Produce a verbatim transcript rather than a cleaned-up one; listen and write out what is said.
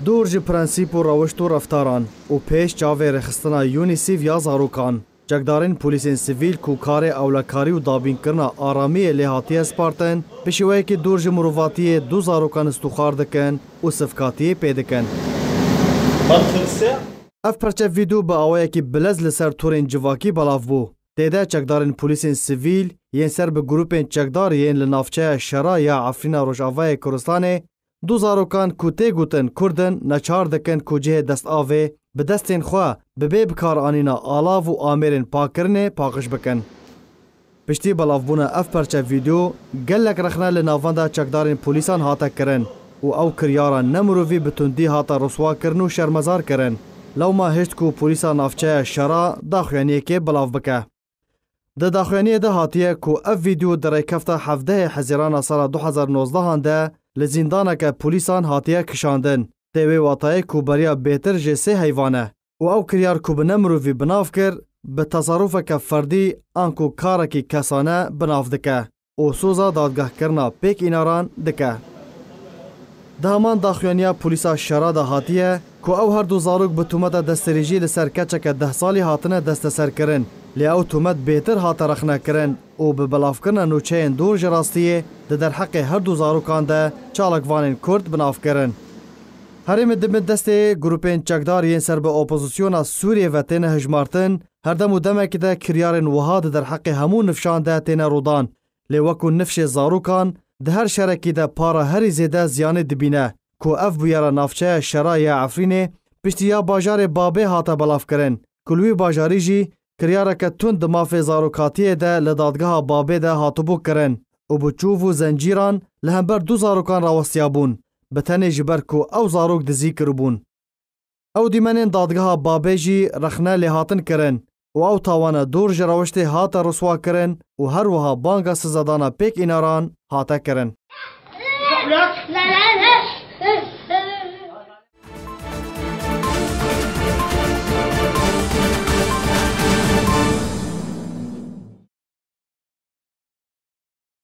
Dûr ji prensîp û rewişt û reftaran û pêş çavê rêxistina UNICEF ya zarokan, çekdarên polîsên sivîl ku karê ewlekarî û dabînkirina aramiyê lê hatiye spartin, bi şêweyekî dûr ji mirovatiyê du zarokan istûxar dikin û sifkatiyê pê dikin. Ev perçe vîdyo bi awayekî bilez li ser torên civakî belav bû. Tê de çekdarên polîsên sivîl yên ser bi grûpên çekdar yên li navçeya Şera ya Efrîna Rojavayê Kurdistanê du zarokan ku tê gotin Kurd in neçar dikin ku cihê destavê bi destên xwe bi bê bikaranîna alav û amêrên pakkirinê paqij bikin. Piştî belavbûna ev perçe vîdyo, gelek rexne li navenda çekdarên polîsan hate kirin û ew kiryara nemirovî bi tundî hate riswa kirin û şermezar kirin. Lewma hişt ku polîsa navçeya Şera daxuyaniyekê belav bike. Di daxuyaniyê de hatiye ku ev vîdyo di rêkefta hevdehê Hezîrana sala du hezar nozdehan de li zîndaneke polîsan hatiye kişandin. Tê wê watayê ku beriya bêtir jê sê heyvan e û ew kiryar ku bi nemirovî bi nav kir, bi tesarufeke ferdî anku karekî kesane bi nav dike û soza dadgehkirina pêkînaran dike. Di heman daxuyaniya polîsa Şera de hatiye ku ew her du zarok bi tometa destdirêjî li ser keçeke deh salî hatine desteserkirin, lê ew tomet bêtir hate rexnekirin û bi belavkirina nûçeyên dûr ji rastiyê di derheqê her du zarokan de çalakvanên Kurd bi nav kirin. Herêmê di bin destê grûpên çekdar yên ser bi opozisyona Sûriyê ve têne hijmartin, her dem û demekî de kiryarên wiha di derheqê hemû nifşan de têne rûdan. Lê wekû nifşê zarokan di her şerekî de para herî zêde ziyanê dibîne, ku ev bûyera navçeya Şera ya Efrînê piştî ya bajarê Babê hate belavkirin, ku li wî bajarî jî kiryareke tund di mafê zarokatiyê de li dadgeha Babê de hatibû kirin û bi çûv û zencîran li hember du zarokan rawestiyabûn, bi tenê ji ber ku ew zarok dizî kiribûn. Ew dîmenên dadgeha Babê jî rexne lêhatin kirin û ew tawana dûr ji rewiştê hate riswa kirin û her wiha banga sizedana pêkînaran hate kirin.